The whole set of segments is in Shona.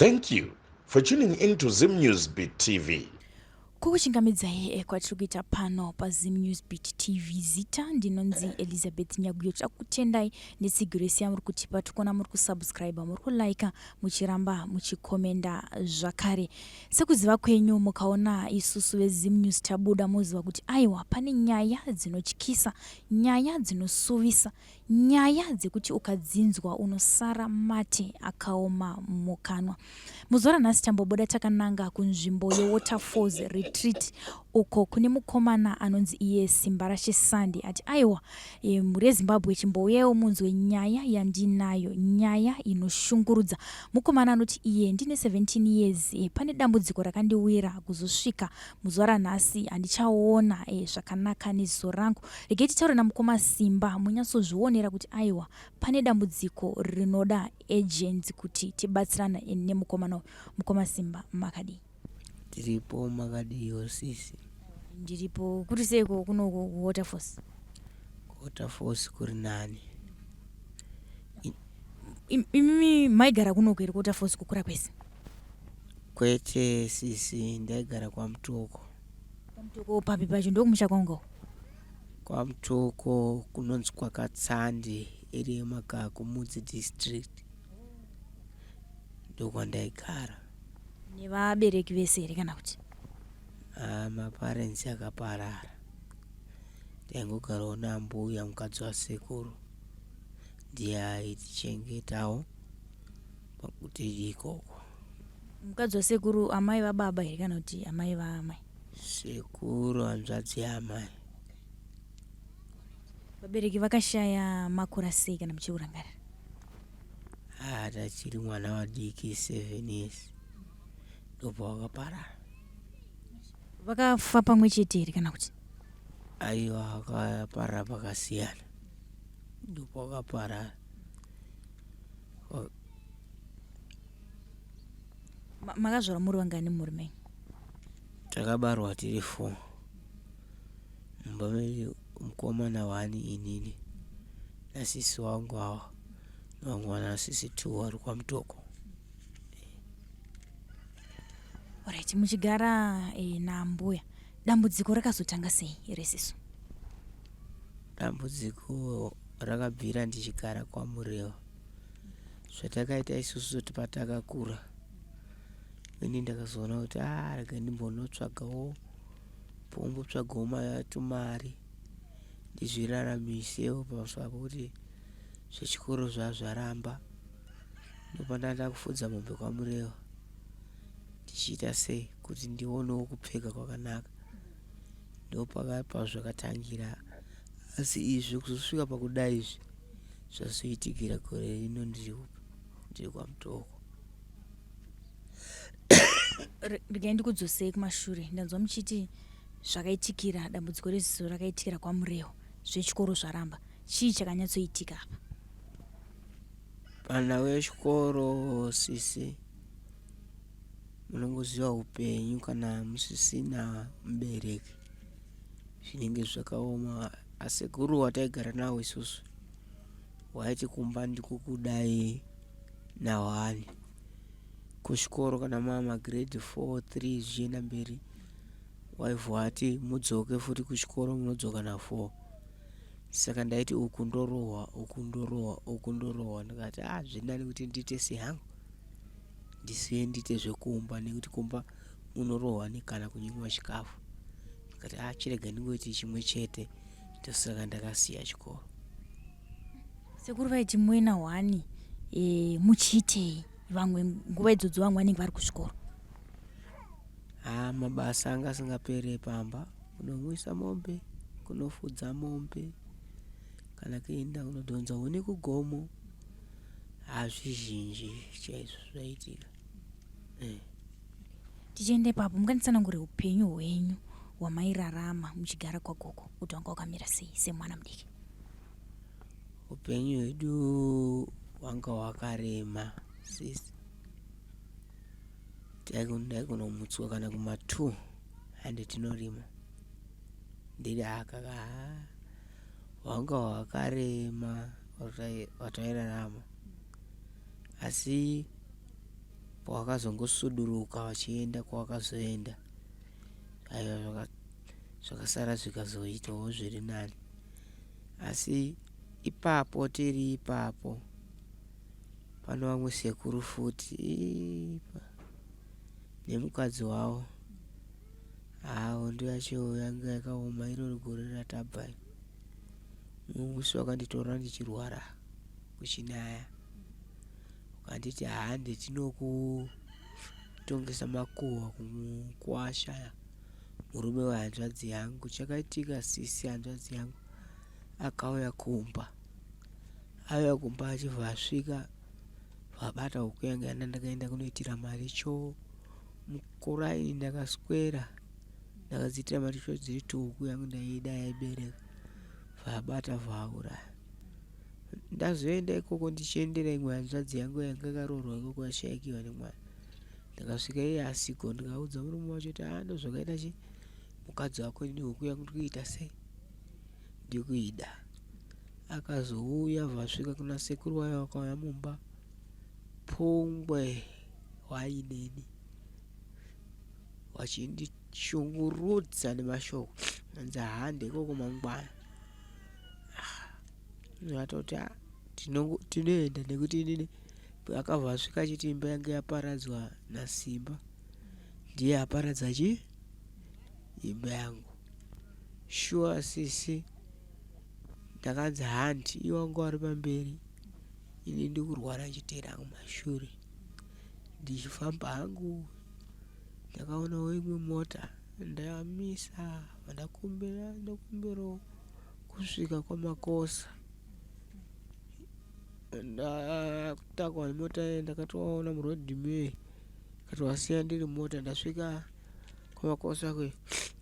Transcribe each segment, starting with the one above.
Thank you for tuning in to Zim News Beat TV. Kukuchingamidzai eh, kwatiri kuita pano paZim News Beat TV. Zita ndinonzi Elizabeth Nyaguyo. Tinoda kukutendai netsigiro yese yamuri kutipa. Tikuona muri kusubscribe, muri kulike, muchiramba muchikomenda zvakare. Sekuziva kwenyu, mukaona isusu veZim News tabuda, moziva kuti aiwa pane nyaya dzinotyisa, nyaya dzinosuvisa, Nyaya dzekuti ukadzinzwa unosara mate akaoma mukanwa. Muzuva ranhasi tambobuda takananga kunzvimbo yeWaterfalls Retreat uko kune mukomana anonzi iye Simbarashe Sandi ati aiwa e, mhuri yeZimbabwe chimbouyaiwo munzwe nyaya yandinayo, nyaya inoshungurudza. Mukomana anoti iye ndine 17 years e, pane dambudziko rakandiwira kuzosvika muzuva ranhasi handichaona e, zvakanaka neziso rangu. Regai titaure namukoma Simba munyatsozvionera kuti aiwa pane dambudziko rinoda agents kuti tibatsirana nemukomana uyu. Mukoma Simba makadii? Tiripo, makadiiwo sisi? Ndiripo. Kuri seiko kuno kuWaterfalls? Waterfalls kuri nani. Imimi maigara kunoku here kuWaterfalls kukura kwese? Kwete sisi, ndaigara kwaMutoko. Kwamutoko papi pacho? Ndokumusha kwangu. KwaMutoko kunonzi kwaKatsande, area yeMakaku, Mudzi district. Ndokwandaigara. Nevabereki vese here kana kuti? Ah, maparents akaparara. Ndaingogarawo nambuya mukadzi wasekuru. Ndiye aitichengetawo pakuti ikoko. Mukadzi wasekuru amai vababa here kana kuti amai vaamai? Sekuru hanzvadzi yaamai. Vabereki vakashaya makura sei kana muchiurangarira? Ah, tachiri mwana vadiki, 7 years ndobva wakaparara. Vakafa pamwe chete here kana kuti? Aiwa, vakaparara pakasiyana, ndobva wakaparara. Makazvarwa muri vangani mumhuri menyu? Takabarwa tiri 4 mumba medu, mukomana one, inini nasisi wangu awa, nevamwe vana sisi two vari kwaMutoko. Alright, muchigara nambuya, dambudziko rakazotanga sei resiso? Dambudziko rakabvira ndichigara kwaMurewa. Zvatakaita isusu kuti patakakura, ini ndakazoona kuti a rega ndimbonotsvagawo pombotsvagawo tumari ndizviraramisewo pamusoro pokuti zvechikoro zvazvaramba. Ndopandanga kufudza mombe kwaMurewa, ndichiita sei kuti ndionewo kupfeka kwakanaka. Ndopakapa zvakatangira, asi izvi kuzosvika pakudai izvi zvazoitikira gore rino ndiri kwaMutoko. Regai ndikudzosei kumashure. Ndanzwa muchiti zvakaitikira dambudziko reziso rakaitikira kwaMurewa, zvechikoro zvaramba. Chii chakanyatsoitika apa? Panhau yechikoro sisi, munongoziva upenyu kana musisina mubereki zvinenge zvakaoma. Asekuru wataigara nawo isusu waiti kumba ndikukudai nahwani kuchikoro kana mama grade 4 3 zvichienda mberi, waibva wati mudzoke futi kuchikoro, munodzoka na4. Saka ndaiti uku ndorohwa, uku ndorohwa, uku ndorohwa. Ndikati a zvinani kuti ndiite sehangu, ndisiye ndiite zvekumba, nekuti kumba munorohwa nekana kunyimwa chikafu. Ndikati a chirega ndingoiti chimwe chete. Ndosaka ndakasiya chikoro. Sekuru vaiti muena hwani muchiitei vamwe nguva idzodzo vamwe vanenge vari kuzvikoro? Ha, mabasa anga asingaperi pamba, kunomwisa mombe, kunofudza mombe, kana kuenda kunodhonza huni kugomo. Hazvizhinji chaizvo zvaiitika. Tichienda ipapo, munganditsanangure upenyu hwenyu hwamairarama muchigara kwagogo kuti wanga wakamira sei semwana mudiki? Upenyu hwedu hwanga hwakarema sisi. Ndaikunomutswa kana kuma2 hande tinorima, ndiri aka ka hwanga hwakarema hwatairarama, asi Pawakazongosuduruka vachienda kwawakazoenda aiwa zvakasara zvikazoitawo zviri nani asi ipapo tiri ipapo pano vamwe sekuru futi nemukadzi wavo haa hondo yacho yanga yakaoma irori gore ratabva iri mumwe musi wakanditora ndichirwara kuchinaya ukanditi hande tinokutongesa makuhwa kumukwasha murume wehanzvadzi yangu chakaitika sisi hanzvadzi yangu akauya kumba auya kumba achibva asvika vabata huku yangu yanda ndakaenda kunoitira maricho mukuraini ndakaswera ndakadziitira maricho dziri tu huku yangu ndaiida yaibereka vabata vauraya Ndazoenda ikoko ndichiendera imwe hanzvadzi yangu yanga yakaroorwa ikoko yashaikiwa nemwana. Ndakasvika iye asiko ndikaudza murume wacho kuti haa ndozvakaita chi mukadzi wako ini huku yangu ndikuita sei ndikuida. Akazouya vasvika kuna sekuru wayo vakauya mumba pungwe waineni vachindishungurudza nemashoko anzi hande ikoko mangwana. Vatoti ah, tinoenda nekuti inini akabva asvika achiti imba yange yaparadzwa naSimba ndiye aparadza chi imba yangu shuwa sisi ndakanzi hanti iwe wanga wari pamberi ini ndikurwara ndichiteera kumashure ndichifamba hangu ndakaonawo imwe mota ndamisa ndakumbira ndakumbirawo kusvika kwamakosa ndatakwa nemota iye ndakatovaona muroad me ndikatowasiya ndiri mumota ndasvika kwamakosa kuye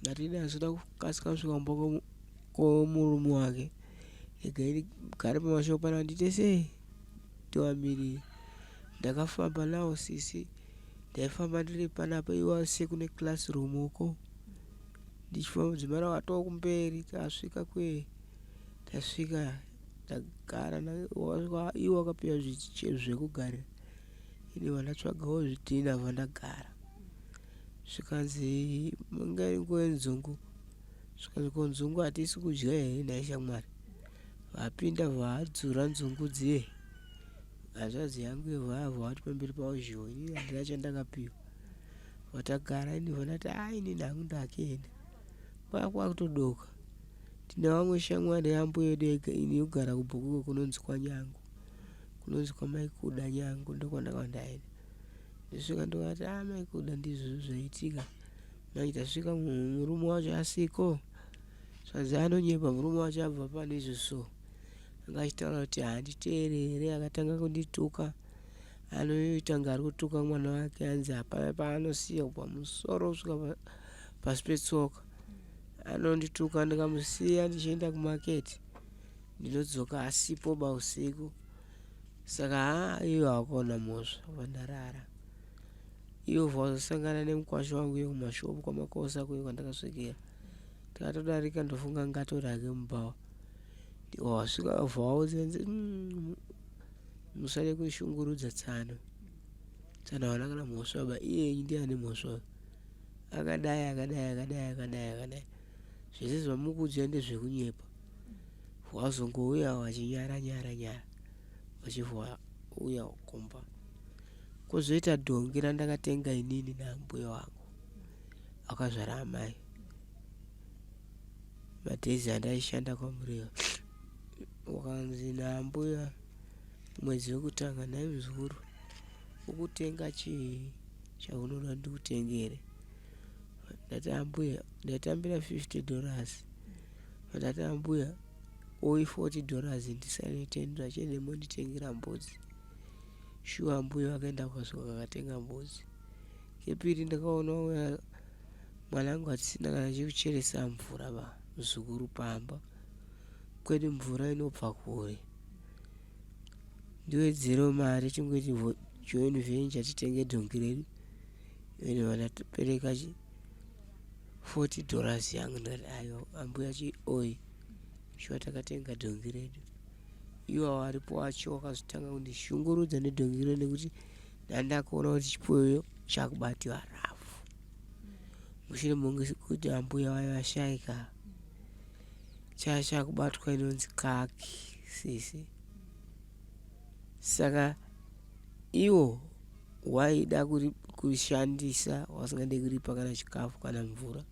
ndati ndazoda kukasika kusvika kumba kwemurume wake regai ndigare pamashop pana ndiite sei ndivamirire ndakafamba nawo sisi ndaifamba ndiri panapa ivo sekune classroom uko ndichifamba mudzimai watoo kumberi tasvika kwe tasvika ndagara iwo wakapiwa zvekugarira ini vandatsvagawo zvidhina vandagara zvikanzi manga iri nguva yenzungu zvikanzi ko nzungu hatisi kudya here nhai shamwari vapinda vadzura nzungu dziye hanzvadzi yangu yevavha vati pamberi pavo zhiwo ini handina chandakapiwa Vatagara ini vandati haa inini hangu ndakuenda. Kwava kwakutodoka. Tine vamwe shamwari yambuya yedu yega ini yogara kubhuku kunonzi kwaNyangu. Kunonzi kwamai Kuda Nyangu ndokwandakava ndaenda. Ndosvika ndovati haa mai Kuda ndizvo zvaitika. Manje tasvika murume wacho asiko. Zvanzi anonyepa murume wacho abva pano izvo so. Anga achitaura kuti handiteerere akatanga kundituka. Anoita kunge ari kutuka mwana wake hanzi hapana paanosiya kubva musoro kusvika pasi petsoka. Anondituka ndikamusiya ndichienda kumaketi ndinodzoka asipo ba usiku. Saka haa iwe haukaona mhosva vandarara. Iwe ubva wazosangana nemukwasha wangu iye kumashopu kwamakosa kuye kwandakasvikira. Takatodarika ndofunga angatori hake mubhawa. Wasvika ubva waudza hanzi mm, Musade kushungurudza tsano. Tsano haana kana mhosva ba iye ndiye ane mhosva. Akadai akadai akadai akadai akadai. Zvese zvamukuudza ndezvekunyepa. Wazongouya wachinyara nyara nyara wachibva wauya kumba. Kozoita dhongi randakatenga inini nambuya wangu akazvara amai. Madays andaishanda kwaMurewa wakanzi naambuya mwedzi wekutanga nhai muzukuru ukutenga chii chaunoda ndikutengere ndati ambuya ndaitambira 50 dollars ndati ambuya oi 40 dollars ndisane 10 chiende monditengera mbudzi shuwa ambuya vakaenda kwasvika vakatenga mbudzi kepiri ndakaona uya mwanangu hatisina kana chekucheresa mvura ba muzukuru pamba kwedu mvura inobva kure ndiwedzerewo mari tingoti join venture titenge dhongi redu ene vanatopereka chi 40 dollars yangu ndikati aiwa ambuya chi oi shuwa takatenga dhongi redu iwo waripo wacho wakazotanga kundishungurudza nedhongi rero nekuti Ndandakuona kuti chipfuyo chakubatiwa rafu mushure monge kuti ambuya vaye vashaika chaya chakubatwa inonzi kaki sisi saka iwo waida kushandisa wasingade kuripa kana chikafu kana mvura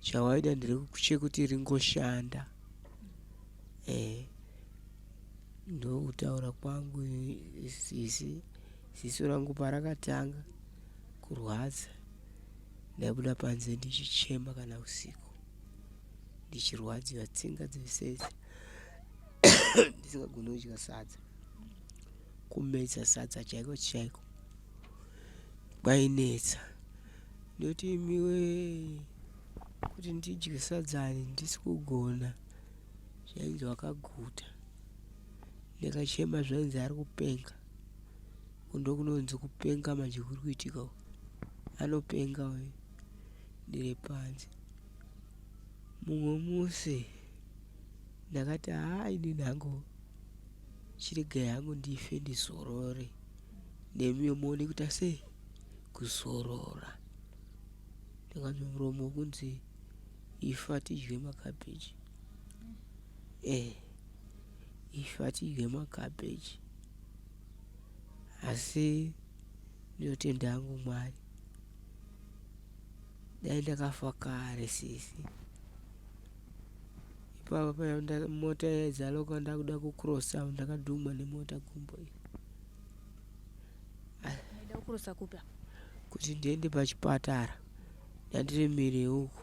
chawaida nderechekuti ringoshanda eh ndokutaura kwangu sisi ziso rangu parakatanga kurwadza ndaibuda panze ndichichema kana usiku ndichirwadziwa tsinga dzese ndisingagoni kudya sadza kumedza sadza chaiko chaiko kwainetsa ndoti imiwe kuti ndidye sadzani ndisi kugona zvainzi wakaguta ndikachema zvainzi ari kupenga ndokunonzi kupenga manje kuri kuitika uku anopenga uyu ndiri panze mumwe musi ndakati haa ini nhangu chiregai hangu ndife ndizorore nemiwo muone kuita sei kuzorora ndikanzwa muromo wekunzi ifa tidye makabheji eh ifa tidye makabheji asi ndinotenda hangu mwari dai ndakafa kare sisi ipapa paya mota yaizaloka ndakuda kucrossa ndakadhumwa nemota gumbo iri kurosa kupi kuti ndiende pachipatara ndandiri mhiri uku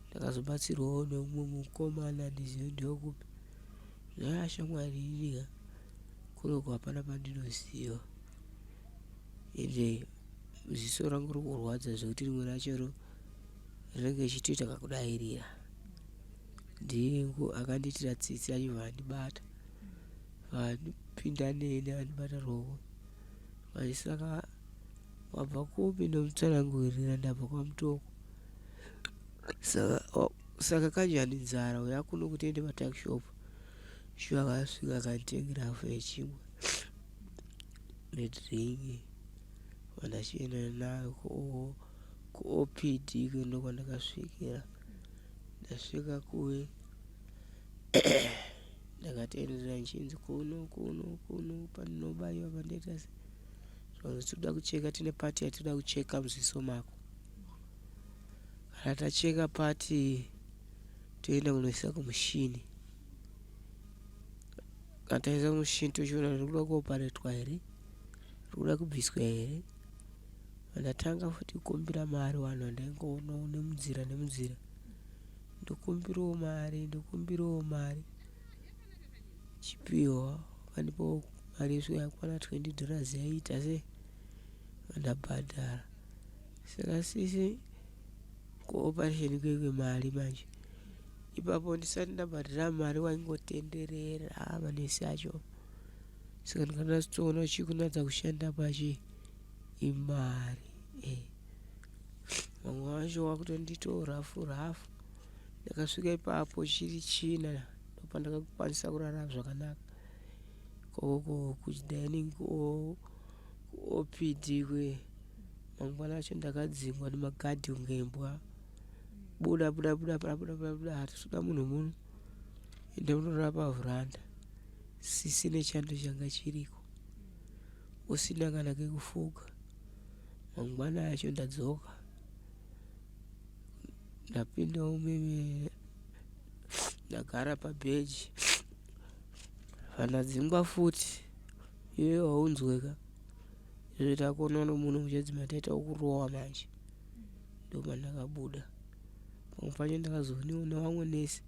ndakazobatsirwawo neumwe mukomana ndizive ndewekupi zvaya shamwari inika kunoku hapana pandinoziva ende ziso rangu riri kurwadza zvekuti rimwe racho rinenge richitoita kakudairira ndiye akandiitira tsitsi achibva andibata vandipinda neni andibata ruoko saka wabva kupi ndomutsanangurira ndabva kwamutoko saka saka kanjani nzara uya kuno kuti ende patakishop shuwa akasvika akanditengera hafu yechingwa nedringi vandachienda nayo kuOPD ndokwandakasvikira ndasvika kuye ndakatenderera ndichinzi kuno kuno kuno pandinobaiwa pandoita se zvanzi tinoda kucheka tine pati yatinoda kucheka muziso mako kana tacheka pati toenda kunoisa kumushini kana taisa kumushini tochiona riri kuda kuoparetwa here riri kuda kubviswa here ndatanga futi kukumbira mari vanhu vandaingoonawo nemunzira nemunzira ndokumbirawo mari ndokumbirawo mari chipiwa vakandipawo mari yesvika yakwana 20 dollars yaiita sei vandabhadhara saka sisi kuoperation kuye mari manje ipapo ndisati ndabhadhara mari waingotenderera manesi acho saka ndikanyatsoona chikunatsa kushanda pachi imari eh. Vamwe vacho vakutonditiwo rafu rafu ndakasvika ipapo chiri china ndopandakakwanisa kurara zvakanaka ikoko kudining kuOPD kuye mangwana acho ndakadzingwa nemagadhi kunge imbwa buda buda buda buda buda buda hatitoda munhu muno enda unorara pavhuranda sisi nechando changa chiriko usina kana kekufuga mangwana acho ndadzoka ndapindawo mimi ndagara pabheji vandadzingwa futi iwe waunzweka izvo takuona nomunhu muchadzima taita wokurowa manje ndopandakabuda pamwe pacho ndakazooniwa nevamwe nesi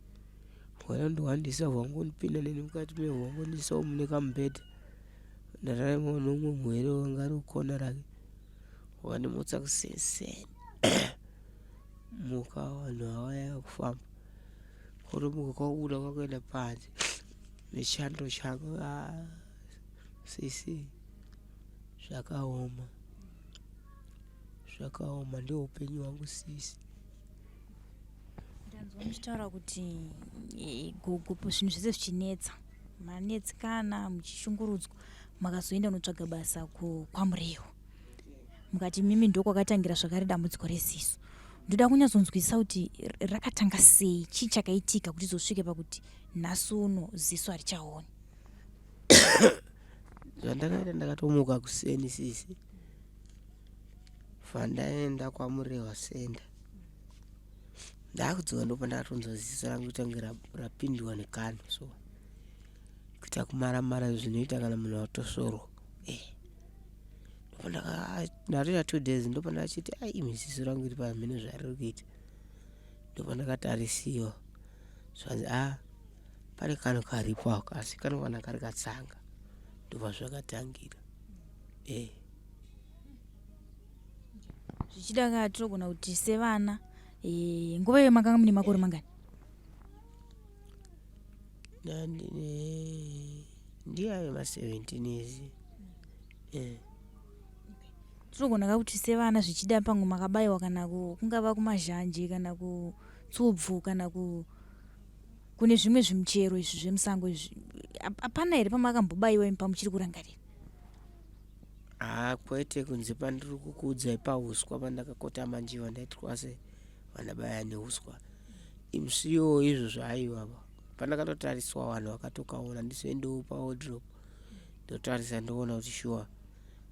vanondiwandisa vangondipinda neni mukati mevhu vangondiisawo mune kamubhedha ndararama neumwe muhere wanga ari kukona rake wakandimutsa kuseseni muka vanhu havaya kufamba kutomuka kwakubuda kwakuenda panze nechando changu ah, sisi zvakaoma zvakaoma ndiwo upenyu hwangu sisi ndanzwa muchitaura kuti eh, gogo zvinhu zvese zvichinetsa manetsikana muchishungurudzwa. Makazoenda unotsvaga basa kwaMurewa, mukati mimi ndokwakatangira zvakare dambudziko reziso. Ndoda kunyatsonzwisisa kuti rakatanga sei, chii chakaitika kuti izosvike pakuti nhasi uno ziso harichaoni. Zvandakaita, ndakatomuka kuseni sisi, vandaenda kwaMurewa senda. Ndakudzoka, ndopa ndakatonzwa ziso rangu kutange rapindwa nekanhu, so kuita kumaramara zvinoita kana munhu atosvorwa. Ndatoita 2 days, ndopa ndachiti, "Ai, imi, ziso rangu iri pamhino zvariri kuita." Ndopa ndakatarisiwa, zvanzi, "A, pane kanhu karipo ako, asi kanowana kari katsanga." Ndobva zvakatangira. Zvichida ka tinogona kuti sevana, nguva iyo makanga mune makore mangani? Ndandine ndiyayo ma17 years. Tinogona ka kuti sevana zvichida pamwe makabayiwa kana kungava kumazhanje kana kutsubvu kana kune zvimwe zvimuchero izvi zvemusango izvi. Hapana here pamakambobayiwa imi pamuchiri kurangarira? Haa, kwete, kunze pandiri kukuudzai pauswa pandakakotama njiva, ndaitirwa se vandabaya neuswa imusiyo izvo zvaaiwa. Pandakatotariswa, vanhu vakatokaona, ndizoendewo pawardrobe, ndotarisa, ndoona kuti shuwa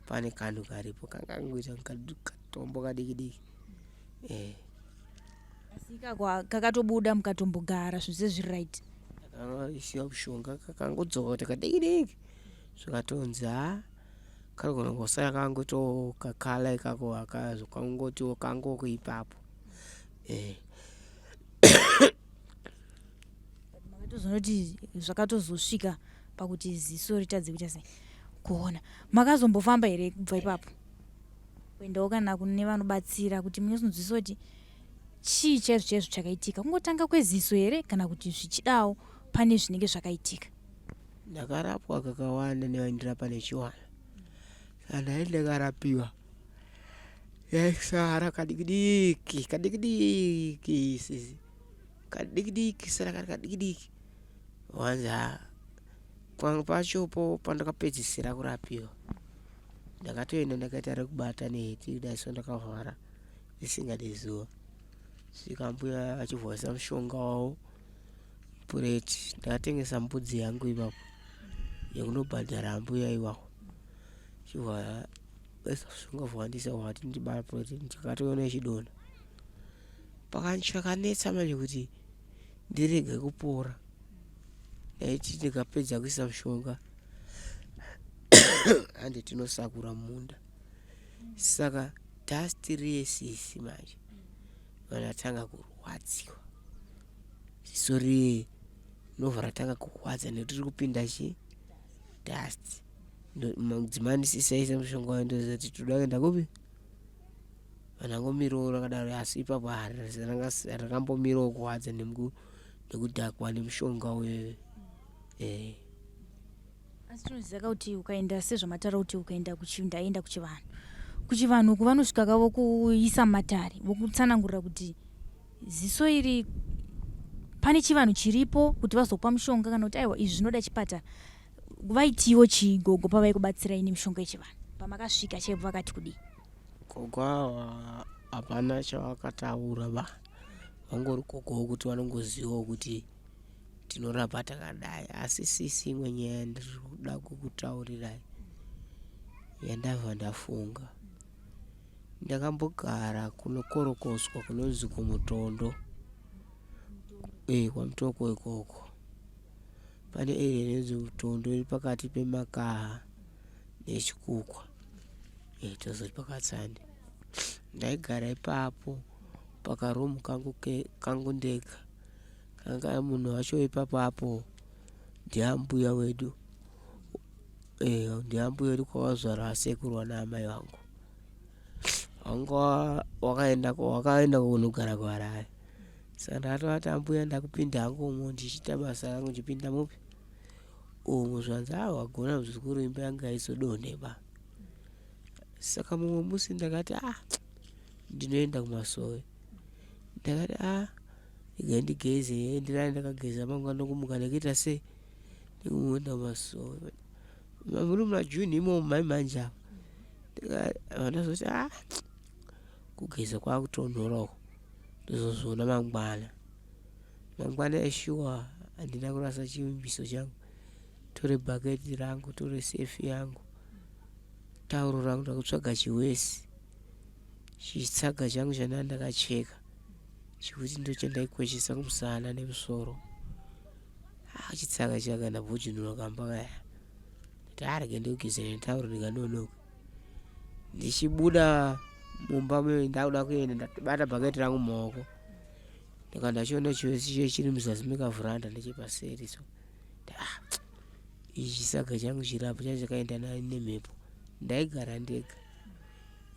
pane kanhu karipo, kangangoita katombo kadiki diki. Asi ikako kakatobuda, mukatombogara zvese zviri right? Ndakaisiwa mushonga, kakangodzoka kuti kadiki diki, zvikatonzi, ha, kanogona kungosara kangoitawo kakala ikako, akazokangotiwo kangoko ipapo. Makatozonoti zvakatozosvika pakuti ziso ritadze kuita sei, kuona. Makazombofamba here kubva ipapo kuendawo kana kune vanobatsira kuti munyatsokunzwisisa kuti chii chaizvo chaizvo chakaitika? Kungotanga kweziso here kana kuti zvichidawo pane zvinenge zvakaitika? Ndakarapwa kakawanda nevaindirapa nechiwana. Saka ndai ndakarapiwa, yaisara kadiki diki, kadiki diki sisi, kadiki diki, sara kari kadiki diki. Wanzi, ha, pamwe pachopo pandakapedzisira kurapiwa, ndakatoenda ndakaita rekubata neheti kudai so, ndakavhara risingadi zuva. Svika mbuya achivhoisa mushonga wavo pureti, ndakatengesa mbudzi yangu ipapo yekunobhadhara mbuya iwawo, chibva vaisa mushonga, vawandisa, wati ndibaya pureti, ndikatoona ichidonha. Chakanetsa manje kuti ndirege kupora, ndaiti ndikapedza kuisa mushonga, hande tinosakura munda, saka dust riye sisi manje vanatanga kurwadziwa. Ziso riye rinobva ratanga kurwadza nekuti riri kupinda chi dust. Mudzimai sisaisa mushonga wayo, ndoziva kuti toda kuenda kupi, vanangomirawo rakadaro. Asi ipapo rakambomirawo kurwadza nekudhakwa nemushonga uyoyo. Asi tinoziva kuti ukaenda, sezvamataura kuti ukaenda, ndaenda kuchivanhu, kuchivanhu uku vanosvika kavo kuisa matare, vokutsanangurira kuti ziso iri pane chivanhu chiripo kuti vazopa mushonga, kana kuti aiwa, izvi zvinoda chipatara. Vaitiwo chii gogo pavaikubatsirai nemishonga yechivanhu? Pamakasvika chaipo vakati kudii? Gogo ava hapana chavakataura ba, vangori gogo kuti vanongozivawo kuti tinorapa takadai. Asi sisi, imwe nyaya ndiri kuda kukutaurirai yandabva ndafunga, ndakambogara kunokorokoswa kunonzi kuMutondo, kwaMutoko ikoko. Pane area inonzi Mutondo, iri pakati peMakaha neChikukwa, tozoti pakatsande. Ndaigara ipapo pakarumu kangu, kangu ndega. Kanga munhu wacho ipapo apo ndiambuya wedu, ndiambuya wedu kwakazvarwa asekuru naamai vangu. Wanga wakaenda kunogara kuHarare. Saka ndakatovati, "Ambuya, ndakupinda hangu umo ndichiita basa rangu, ndichipinda mupi umu." Zvanzi, "A, wagona muzukuru, imba yangu haizodonhe ba." Saka mumwe musi ndakati, "A, ndinoenda kumasowe." Ndakati, "A, regai ndigeze." Ndirani ndakageza mangwana, kumuka nekuita sei, nekumuenda kumasowe. Muri muna June imomo mai manje apa. Ndazoti ah kugeza kwakutonhora uko ndozozviona mangwana. Mangwana eshuwa handina kurasa chivimbiso changu. Tore bhaketi rangu, tore sefi yangu, tauro rangu ndakutsvaga chiwesi. Chitsaga changu chandanga ndakacheka chekuti ndochandaikweshesa kumusana nemusoro. Ah, chitsaga chaka ndabvujunura kamba kaya. Ndati arege ndikugeze netauro ndikanonoka. Ndichibuda mumba muye ndakuda kuenda ndabata bhaketi rangu mumaoko. Ndaka ndachiona chiwesi chiye chiri muzasi mekavhuranda nechepaseri so. Ah, ichi chisaga changu chiri apo change chakaenda nemhepo. Ndaigara ndega.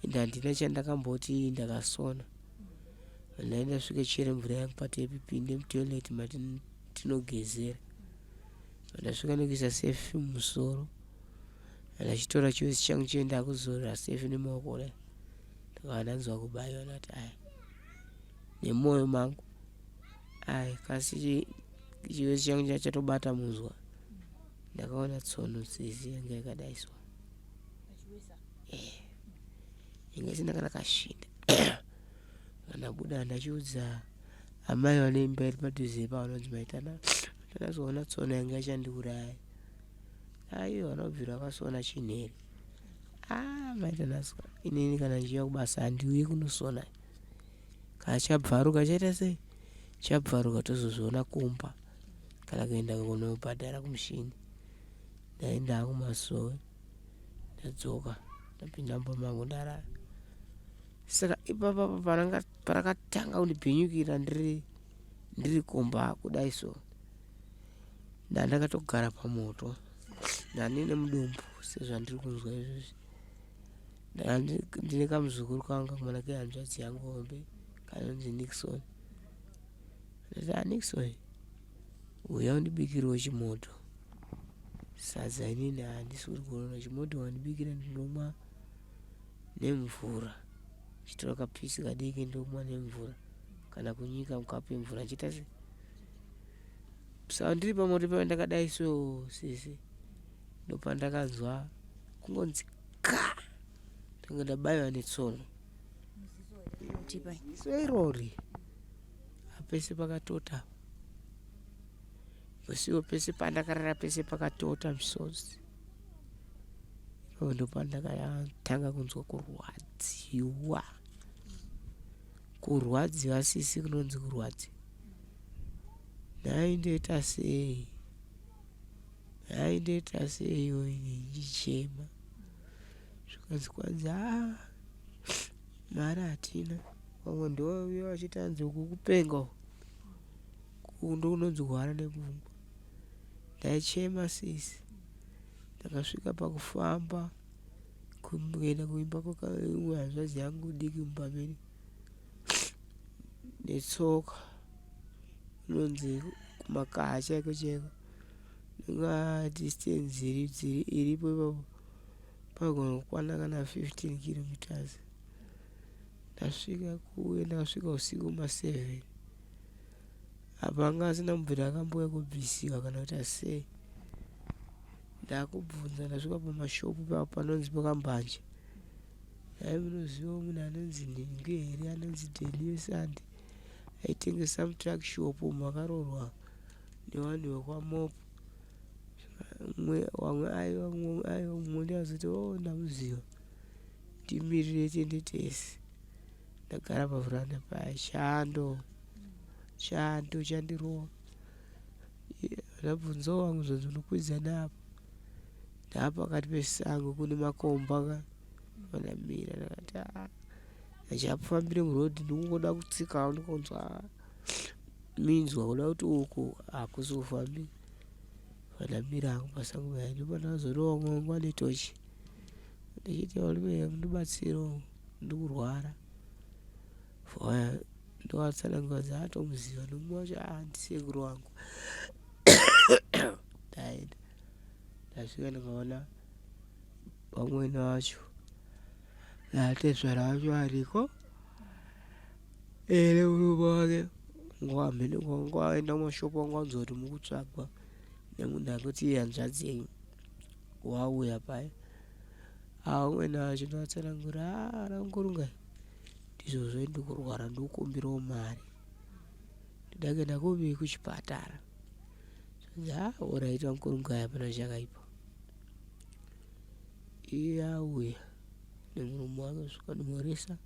Ende handina chandakamboti ndakasona. Ndaenda svike chere mvura yangu patepi pinde mutoilet matinogezera. Ndasvika nekuisa sefi mumusoro. Ndachitora chiwesi changu chiye ndakuzorera sefi nemaoko kudai. Ndakabva ndanzwa kubaiwa ndati aya nemoyo mangu ai kasi chiwesi changu chatobata munzwa. Ndakaona tsono sisi yanga yakadaiswa. Eh. Inga isina kana kashinda. Ndabuda ndachiudza amai vane imba iri padhuze ipapo vanonzi maitana. Ndakazoona tsono yanga ichandiuraya. Aiwa vanobvira vakasona chinhere. Ah maitana inini kana ndichiuya kubasa handiuye kunosona. Kana chabvaruka chaita sei? Chabvaruka tozozviona kumba kana kuenda kunobhadhara kumushini. Ndaenda kumasowe ndadzoka ndapinda mumba mangu ndarara. Saka ipapa parakatanga kundibhinyukira ndiri ndiri kumba kudai so ndandakatogara pamoto ndandine mudumbu sezvandiri kunzwa izvozvi ndine kamuzukuru kangu kakomana kehanzvadzi yangu hombe kanonzi Nixon ndati ah Nixon uya undibikirewo chimoto sadza inini handisi kurigona chimoto wandibikira ndinomwa nemvura chitora kapisi kadiki ndomwa nemvura kana kunyika mukapu yemvura ndichiita se saka ndiri pamoto pava ndakadai so sisi ndopandakanzwa kungonzi ka ndanga ndabaiwa netsono ziso irori apese pakatota musiwo pese pandakarara pese pakatota misodzi ipapo ndopandakatanga kunzwa kurwadziwa kurwadziwa sisi kunonzi kurwadziwa nhai ndoita sei nhai ndoita seiwo ini ndichichema zvikanzi kwanzi haa mari hatina vamwe ndovauya vachiti hanzi uku kupenga uku ndokunonzi kuhwara nepfungwa ndaichema sisi ndakasvika pakufamba kuenda kuimba kwakaimwe hanzvadzi yangu diki mumba medu netsoka unonzi kumakaha chaiko chaiko inga distance iripo ipapo pagona kukwana kana 15 kilometers ndasvika kuye ndakasvika usiku ma7 apa anga asina mubvira akambouya kubvisiwa kana kuti asei ndakubvunza ndasvika pamashopu papo panonzi pakambanje nhai munoziva munhu anonzi nhingi here anonzi delio sande aitengesa mutruck shop umu akaroorwa nevanhu vekwamopo vamwe aiwa mumwe aiwa mumwe ndiazoti o oh, ndamuziva ndimirire tiende tese ndagara pavhuranda paya chando chando chandirova ndabvunzawo wangu zvonzi unokwidza neapo ndaapakati pesango kune makomba ka vandamira ndakati ah, achapfambire muroad ndikungoda kutsikawo ndikunzwa minzwa kuda kuti uku hakusi kufambira vandamira hangu pasango paya ndopandakazorova umwe wangu ane tochi ndichiti varume mundibatsirewo ndikurwara ndovatsanangura kuti atomuziva nomumwe wacho ah ndisekuru wangu ndaenda ndasvika ndikaona vamwene vacho natezvara vacho variko ere murume wake ngwamhene ngwaenda kumashopu wangu wanzwa kuti mukutsvagwa nemunhu akuti hanzvadzi yenyu. Wauya paya amweni acho ndoatsanangura ah, ana Ngurungai ndizvozvo ndikurwara ndikukumbirawo mari ndida kuenda kupi kuchipatara zvanzi ha ah, oraiti vaMkurungai hapana chakaipa iye auya nemurume wake kusvika ndimhoresa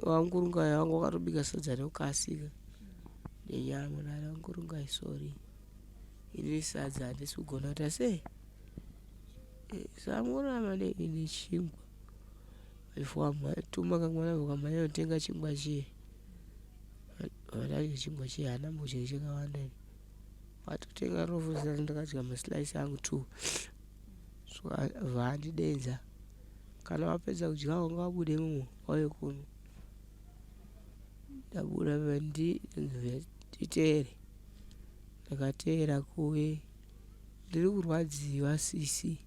VaNgurungai vangu vakatobika sadza nekukasika nenyama ndati VaNgurungai sorry ini sadza handisi kugona kuita sei eh, samurama nechingwa tuma kamwana kamhanya kutenga chingwa chiye vandadya chingwa chiye hana mbodya chakawanda watotenga rofu ndakadya maslice angu two Vandidenza kana wapedza kudya wanga wabude imomo wauye kuno. Ndabuda nditeere ndakateera kuye ndiri kurwadziwa sisi.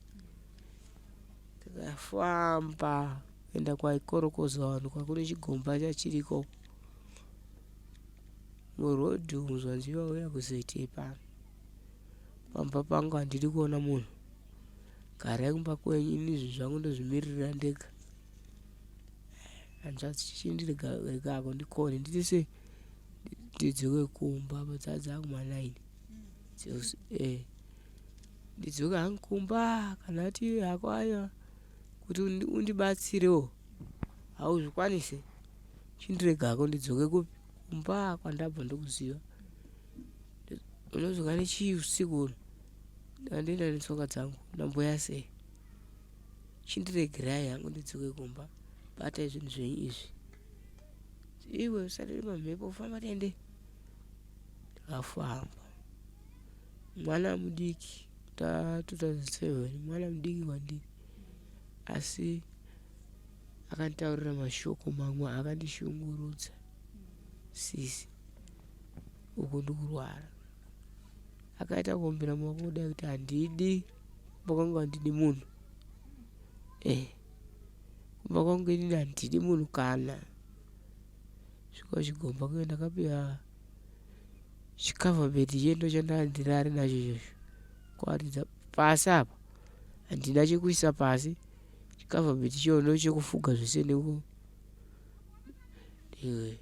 Ndakafamba kuenda kwaikorokozwa vanhu kwakune chigomba chachiriko muroad umu zvanzi vauya kuzoitei pano. Pamba pangu handidi kuona munhu. Garai kumba kwenyu ini zvinhu zvangu ndozvimiririra ndega. Hanzvadzi chichindirega hako ndikone nditi sei ndidzoke kumba apa dzaa dzakuma nine eh ndidzoke hangu kumba kana ati hako aiwa kuti undibatsirewo hauzvikwanise chindirega hako ndidzoke kupi kumba kwandabva ndokuziva Unodzoka nechii usiku uno? Ndandienda netsoka dzangu ndamboya sei? Chindiregerai hangu ndidzoke kumba. Batai zvinhu zvenyu izvi. Iwe usatiri pamhepo famba tiende. Ndakafamba. Mwana mudiki ta 2007 mwana mudiki kwandiri asi akanditaurira mashoko mamwe akandishungurudza sisi. Uku ndikurwara. Akaita kuombera maoko kudai kuti handidi kumba kwangu handidi munhu. Eh kumba kwangu inini handidi munhu kana. Svika kuchigomba kuye ndakapiwa chicover bed chiye ndochandanga ndirare nacho ichocho. Kuwaridza pasi apa handina chekuisa pasi chicover bed chiyo ndochekufuga zvese neku iwe.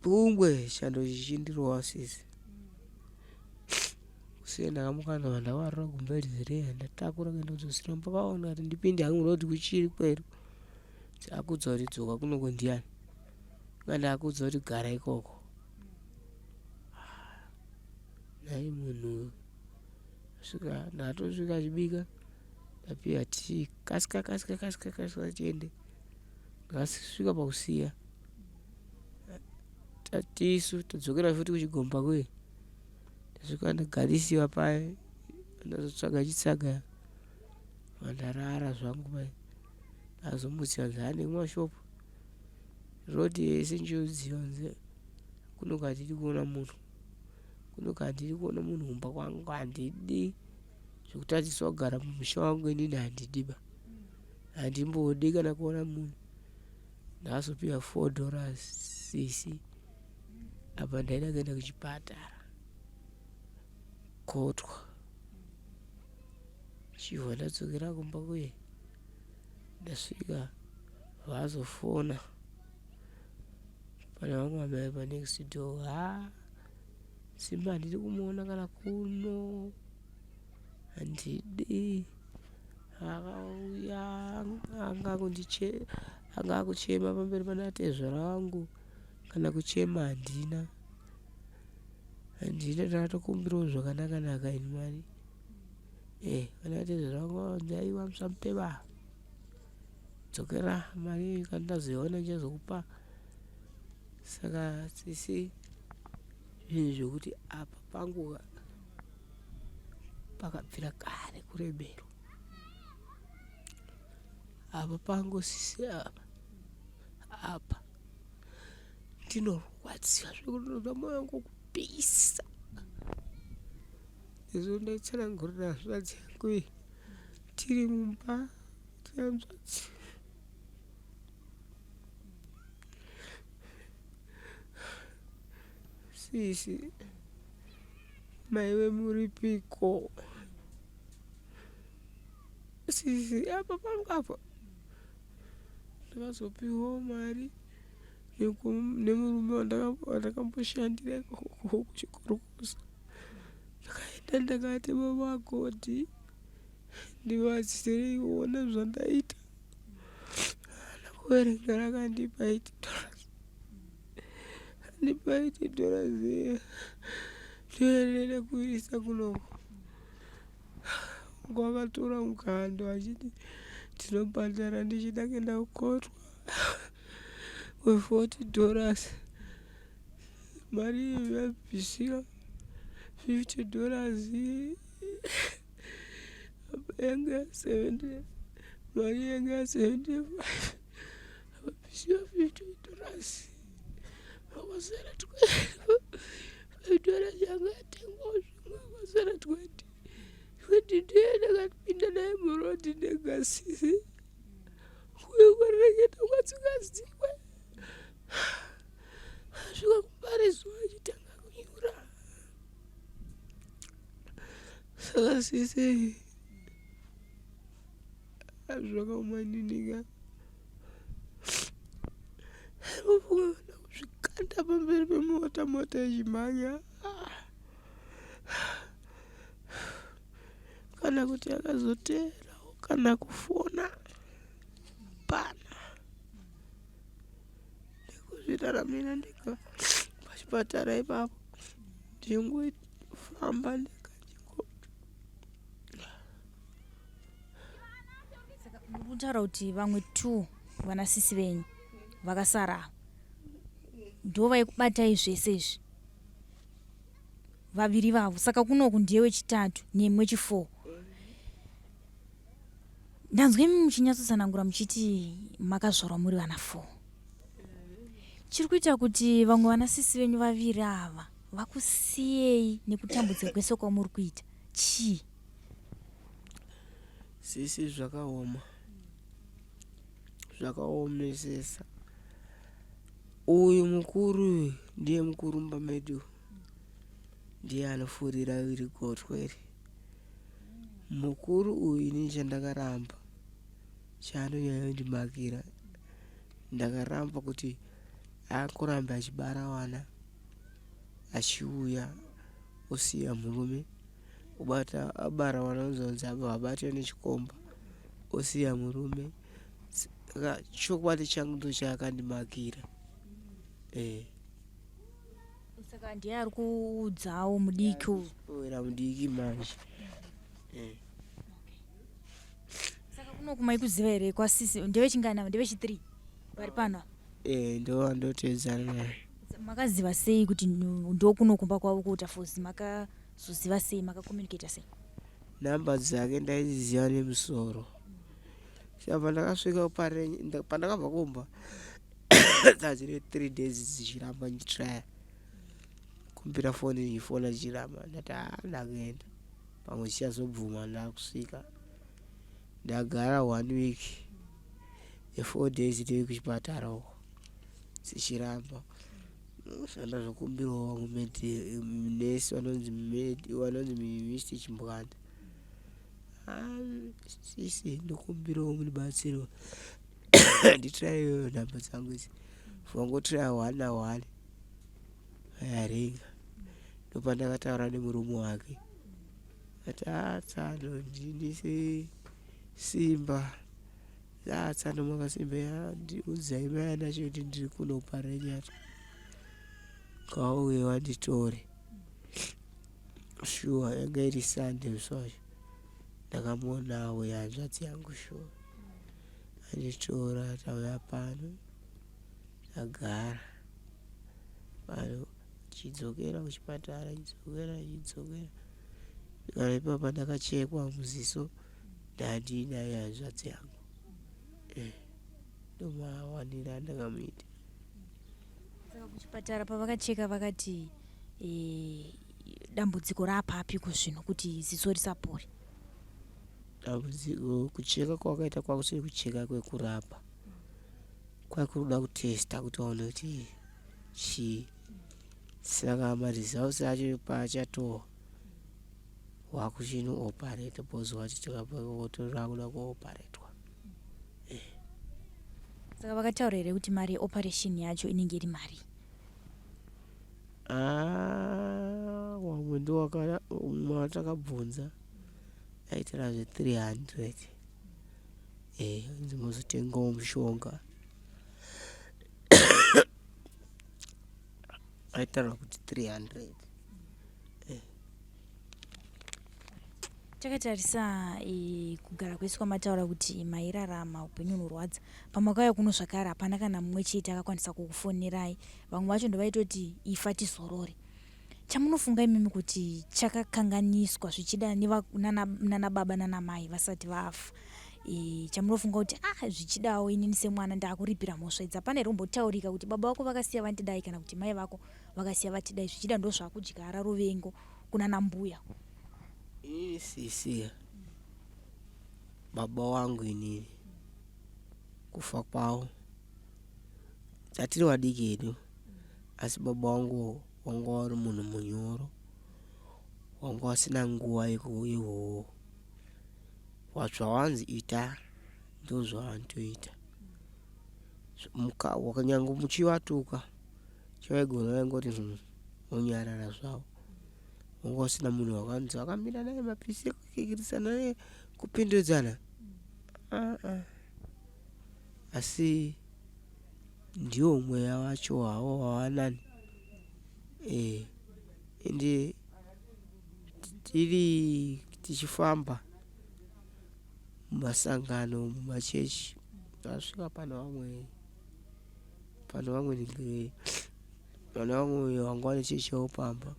Pungwe chando chichindirova sisi. Kusiya ndakamuka ndobva ndawarura gumbezi riya ndatakura kuenda kudzosera mumba kwavo ndikati ndipinde hangu ndoti kuchiri kwedu. Akudza kuti dzoka kunoko ndiyani? Inga ndakudza kuti gara ikoko. Nhai munhu uyu. Svika ndatosvika achibika ndapiwa tii kasika kasika kasika kasika tiende. Ndakasvika pakusiya. Tatisu tadzokera futi kuchigomba kuye tasvika ndagarisiwa paye ndazotsvaga chitsaga ndarara zvangu paye ndazomutsiwa nzi hande kumashopu road yese njoziva nzi kunoku handidi kuona munhu kunoku handidi kuona munhu kumba kwangu handidi zvekutadziswa kugara mumusha wangu inini handidiba handimbodi kana kuona munhu Ndazopiwa 4 dollars sisi apa ndaida kuenda kuchipatara kotwa chibva ndadzokera kumba kuye ndasvika vazofona pane vamwe amai panext door ha simba handidi kumuona kana kuno handidi Akauya anga anga akuchema pamberi pana tezvara vangu kana kuchema handina handina ndakatokumbirawo zvakanaka naka ini mari eh pana tezvara vangu vanzi aiwa musamupeba dzokera mari iyoyi kana ndazoiona ndichazokupa saka sisi zvinhu zvekuti apa pangu pakabvira kare kuremerwa apa pangosisi apa apa ndinorwadziwa zvekuti moyo wangu kupisa izvo ndaitsanangurira hanzvadzi yangu iyi tiri mumba tihanzvadzi sisi. Maiwe muripiko? Sisi apa pangu apa ndakazopiwawo mari nemurume wandakamboshandira ikoko kuchikorokoza. Ndakaenda ndakati baba Godi ndibatsireiwo ona zvandaita. Haana kuverenga rakandipa 8 dollars. Andipa 8 dollars iya ndoyandinoenda kuisa kunoko. Wakatora mukando achiti ndinobhadhara ndichida kuenda kukotwa we 40 dollars. Mari iyo yabvisira 50 dollars apa yanga ya 70 mari yanga ya 75 apa bvisira 50 dollars pakasara 5 dollars yanga yatengwa zvimwe pakasara 20 20 ndiye ndakapinda naye murodhi ndega sisi uye kwareketa kwatsingaziwe asvika kumbare zuva achitanga kunyura saka sisi zvakaoma ininika unofunga kuzvikanda pamberi pemota mota ichimhanya kana kuti akazoteerawo kana kufona hapana ndikuzviraramira ndega pachipatara ipapo ndingofamba ndega ndingo Saka muri kutaura kuti vamwe two vana sisi venyu vakasara ava ndo vaikubatai zvese izvi vaviri vavo saka kunoku ndiye wechitatu nemi wechifour ndanzwa imi muchinyatsotsanangura muchiti makazvarwa muri vana four chiri kuita kuti vamwe vana sisi venyu vaviri ava vakusiyei nekutambudzika kwese kwamuri kuita chii Sisi zvakaoma zvakaomesesa uyu mukuru uyu ndiye mukuru mumba medu ndiye anofurira iri gotwe iri mukuru uyu ini chandakaramba chaanonyanya kundimakira ndakaramba kuti akurambe achibara vana achiuya osiya murume obata abara vana ozonzi abva abate nechikomba osiya murume saka chokwadi changu ndochaakandimakira eh. Saka ndiye ari kuudzawo mudiki uyu. Owera mudiki manje eh. Saka kunoku maikuziva here kwasisi ndevechingani ava ndevechi3 vari pano ava? Eh, ndovandoteedzana naye. Makaziva sei kuti ndokuno kumba kwavo kuWaterfalls makazoziva sei makacommunicata sei? Nhamba dzake ndaidziziva nemusoro. Saka pandakasvika pandakabva kumba dzadzine 3 days dzichiramba ndichitraya kumbira foni ndichifona dzichiramba ndati haa ndakuenda pamwe dzichazobvuma ndakusvika ndagara one week ne4 days ndiri kuchipatara uko dzichiramba zvandazokumbirawo vamwe nesi vanonzi vanonzi Mr Chimbwanda sisi ndokumbirawo mundibatsirewo nditraiwewo nhamba dzangu idzi vangotraya one naone yaringa ndopandakataura nemurume wake ati atsano ndini simba atsano makasimba udzai mai anacho kuti ndiri kuno parenyatwa ngauye wanditore shuwa yanga iri sunday musi wacho ndakamuona auya hanzvadzi yangu shuwa anditora tauya pano tagara pano chidzokera kuchipatara chidzokera chidzokera kana ipapa ndakachekwa muziso ndandinayo hanzvadzi yangu eh, ndomawanira andakamuita Saka kuchipatara pavakacheka vakati eh, dambudziko raapapi kuzvinhu kuti ziso risapore? Dambudziko kucheka kwavakaita kwakusiri kucheka kwekurapa kwakuda kutesta kuti vaone kuti chii saka maresults acho paachatoa. Wakuchino operate because wati takapotorakuda kuoperatwa. Saka vakataura here kuti mari yeoperation yacho inenge iri mari? Ah, wamwe ndowakana umwe watakabvunza aitaura zve 300 eh hanzi mozotengawo mushonga aitaura kuti 300. Takatarisa e, kugara kwese kwamataura kuti mairarama upenyu hunorwadza, pamakauya kuno zvakare hapana kana mumwe chete akakwanisa kukufonerai. Vamwe vacho ndovaitoti ifa tizorore. Chamunofunga imimi kuti chakakanganiswa zvichida nana baba nana mai vasati vafa, e, chamunofunga kuti ah, zvichidawo inini semwana ndakuripira mhosva idzi, hapana here kumbotaurika kuti baba vako vakasiya vandidai kana kuti mai vako vakasiya vatidai, zvichida ndozvakudyara ruvengo kunana mbuya? Inini sisi, baba wangu inini kufa kwavo tatiri vadiki hedu, asi baba wangu wanga wari munhu munyoro, wanga wasina nguva yehoho, zvawanzi ita ndozvavanotoita. Nyange muchivatuka chavaigona vaingoti vonyarara zvavo. Wanga usina munhu wakanzi wakamira naye mapisi ekukikirisana naye kupindudzana. Ah, asi ndiwo mweya wacho hawo wawanani eh, ende tiri tichifamba mumasangano mumachechi tasvika pane vamwe pane vamwe pane vamwe vanga vane chechi yavo pamba.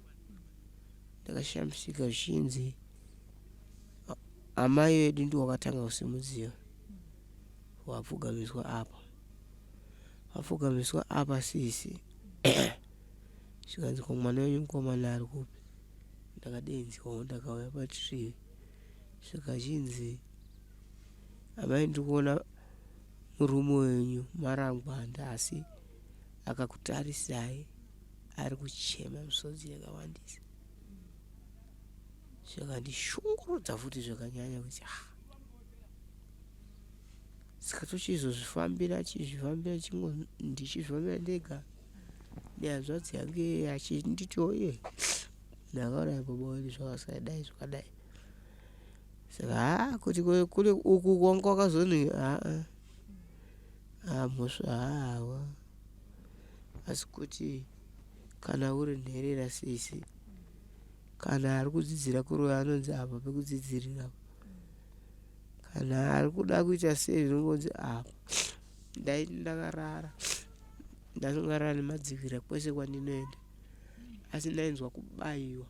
Ndakashamisika zvichinzi amai vedu ndivo vakatanga kusimudzira wapfugamiswa apa, wapfugamiswa apa sisi. Zvikanzi ko mwana wenyu mukomana ari kupi? Ndakadeenziwawo ndakauya patree, zvikachinzi amai ndiri kuona murume wenyu marangwanda asi akakutarisai ari kuchema misodzi yakawandisa. Zvikandishungurudza futi zvakanyanya kuti ah. Saka tochizozvifambira chizvifambira chingo ndichizvifambira ndega nehanzvadzi yangu iye achinditiwo iye ndakauraya baba wedu zvakadai zvakadai. Saka haa kuti kune uku kwanga kwakazoni haa haa mhosva haa asi kuti kana uri nherera sisi kana ari kudzidzira kuroya anonzi apa pekudzidzirira apa, kana ari kuda kuita sei zvinongonzi apa. Ndaiti ndakarara ndakarara nemadzikira kwese kwandinoenda asi ndainzwa kubaiwa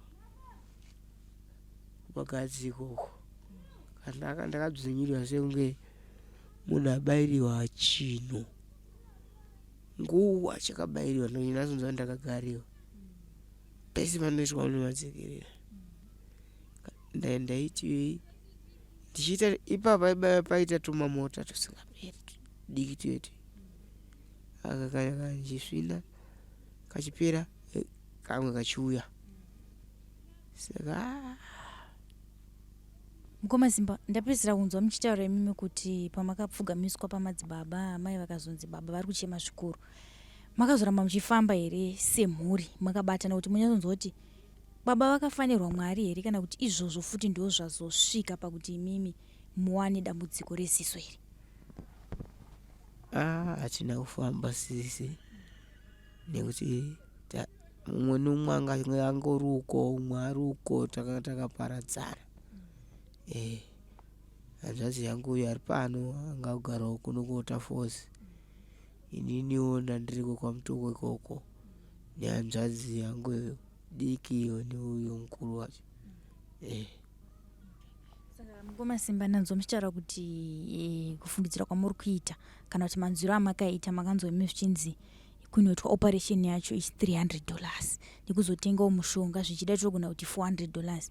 kumagadziko uko, kana ndakadzvinyirirwa sekunge munhu abairiwa chinhu nguva chakabairiwa ndonyatsonzwa ndakagariwa pese panoitwa nemadzikirira. Ndaiti ndichiita ipapa paita tumamota tusingaperi tudiki tuye aka kana ndichisvina kachipera kamwe kachiuya saka. Mukoma Simba, ndapedzisira kunzwa muchitaura imimi kuti pamakapfugamiswa pamadzibaba amai vakazonzi baba vari kuchema zvikuru, makazoramba muchifamba here semhuri makabatana kuti munyatsonzwa kuti baba vakafanirwa Mwari here, kana kuti izvozvo futi ndo zvazosvika pakuti imimi muwane dambudziko reziso iri? Ah, hatina kufamba sisi nekuti mumwe neumwe anga angori uko umwe ari uko, takanga takaparadzana. Eh, hanzvadzi yangu uyo ari pano anga kugarawo kuno kuWaterfalls, ininiwo ndandiriko kwaMutoko ikoko nehanzvadzi yangu diki iyo neuyo mukuru wacho eh. Saka mukoma Simba, ndanzwa muchitaura kuti e, kufungidzira kwamuri kuita kana kuti manzwiro amakaita, makanzwa imi zvichinzi kunoitwa operation yacho ichi $300 nekuzotengawo mushonga zvichida tinogona kuti $400.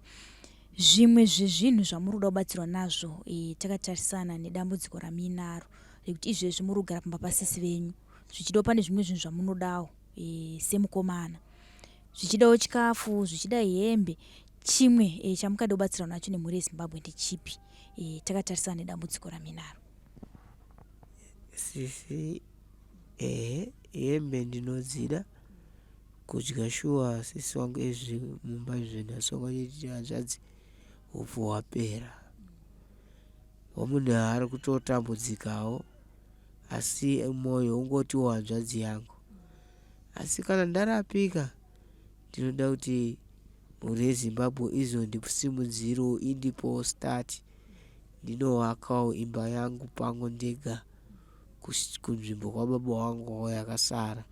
Zvimwe zvezvinhu zvamuri kuda kubatsirwa nazvo e, takatarisana nedambudziko ramuinaro rekuti izvezvi muri kugara pamba pasisi venyu, zvichidawo pane zvimwe zvinhu zvamunodawo e, semukomana, zvichidawo chikafu, zvichida hembe. Chimwe e, chamungada kubatsirwa nacho nemhuri yeZimbabwe ndechipi e, takatarisana nedambudziko raminaro? Sisi, ehe, hembe ndinodzida kudya shuwa sisi wangu ezvi mumba izvi nhasi wanga uchiti hanzvadzi hupfu hwapera. Wamunhu ari kutotambudzikawo asi moyo ungotiwo hanzvadzi yangu. Asi kana ndarapika ndinoda kuti mhuri yeZimbabwe izondisimudzirawo indipowo start ndinovakawo imba yangu pangu ndega kunzvimbo kwababa wangu yakasara.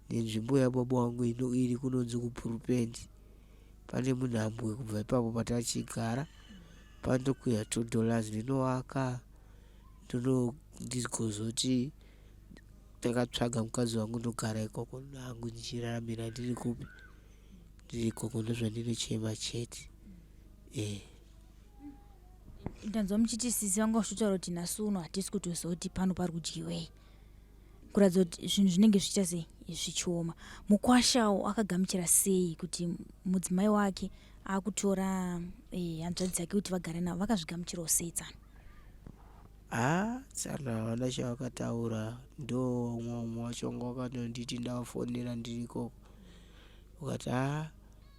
Nenzvimbo yababa wangu ino iri kunonzi kuPurupendi. Pane munhambwe kubva ipapo patachigara pandokwira $2 ndinovaka ndigozoti ndakatsvaga mukadzi wangu ndogara ikoko hangu ndichiraramira ndiri kupi ndiri ikoko ndozvandinochema chete eh. Ndanzwa muchiti sisi vanga vachitotaura kuti nhasi uno hatisi kutoziva kuti pano pari kudyiwei, kuratidza kuti zvinhu zvinenge zvichiita sei zvichioma. Mukwashawo akagamuchira sei kuti mudzimai wake akutora eh, hanzvadzi dzake kuti vagare navo, vakazvigamuchirawo sei tsano? Haa tsano havana chavakataura ndo umwe umwe wacho wanga wakatonditi ndavafonera ndiri ikoko ukati haa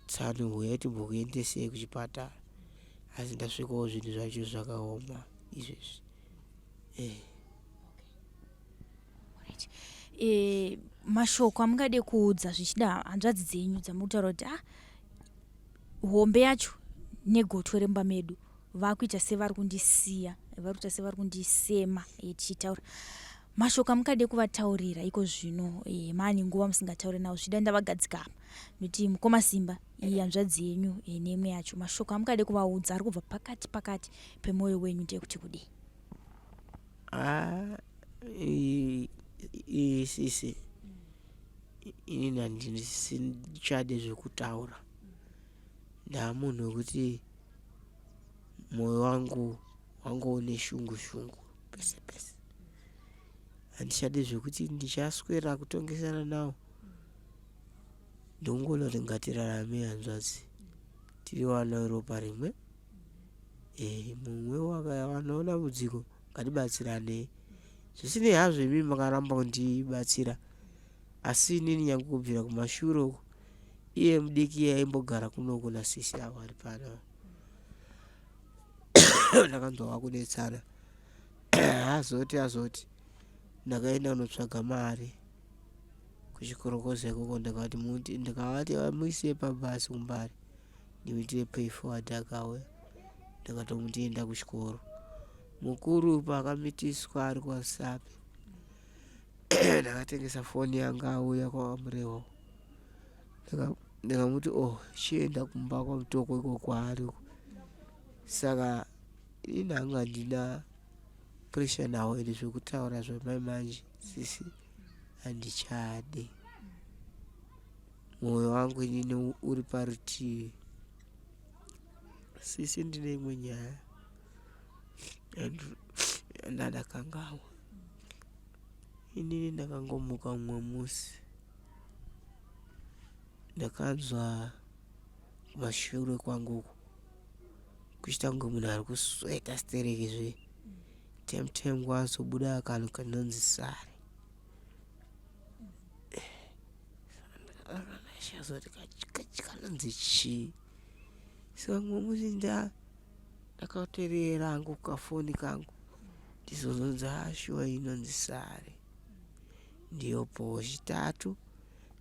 tsano huyai timbokuendesei kuchipatara asi ndasvikawo zvinhu zvacho zvakaoma izvezvi eh. Alright. E, mashoko amungade kuudza zvichida hanzvadzi dzenyu dzamuri kutaura kuti ah, hombe yacho negotwe remumba medu vakuita sevari kundisiya, vari kuita sevari kundisema e, tichitaura mashoko amungade kuvataurira iko zvino e, maane nguva musingataure navo zvichida ndavagadzika apa nekuti mukoma Simba iyi hanzvadzi yenyu e, neimwe yacho mashoko amungade kuvaudza ari kubva pakati pakati pemwoyo wenyu ndeyekuti kudii? Haa iyi sisi inini handichade zvekutaura ndaamunhu wekuti moyo wangu wanga une shungu shungu pese pese handichade zvekuti ndichaswera kutongesana nawo ndongoona kuti ngatirarame hanzvadzi tiri vana veropa rimwe Eh, mumwe wakawanawo dambudziko ngatibatsiranei zvisinei hazvo imi makaramba kundibatsira asi inini nyange kubvira kumashure uko iye mudiki iye aimbogara kunoku nasisi avo ari pano ndakanzwa vakunetsana azoti azoti ndakaenda kunotsvaga mari kuchikorokoza ikoko ndakati muti ndikavati muise pabhasi kumbari ndimuitire pay forward akauya ndakatomuti enda kuchikoro mukuru paakamitiswa ari kwasapi ndakatengesa foni yanga auya kwamurewa ndikamuti oh chienda kumba kwamutoko iko kwaari uko saka ini hangu handina pressure nawo ende zvekutaura zvamai manje sisi handichade Mwoyo wangu inini uri parutivi. Sisi ndine imwe nyaya yandakanganwa. Inini ndakangomuka mumwe musi ndakanzwa kumashure kwangu uku kuchiita kunge munhu ari kusweta stereki zve tem tem kwazobuda kanhu kanonzi sare. Ndakazoti kanonzi chii saka mumwe musi ndakaterera hangu kafoni kangu ndizozonzi haa shuwa inonzi sare ndiyo powo chitatu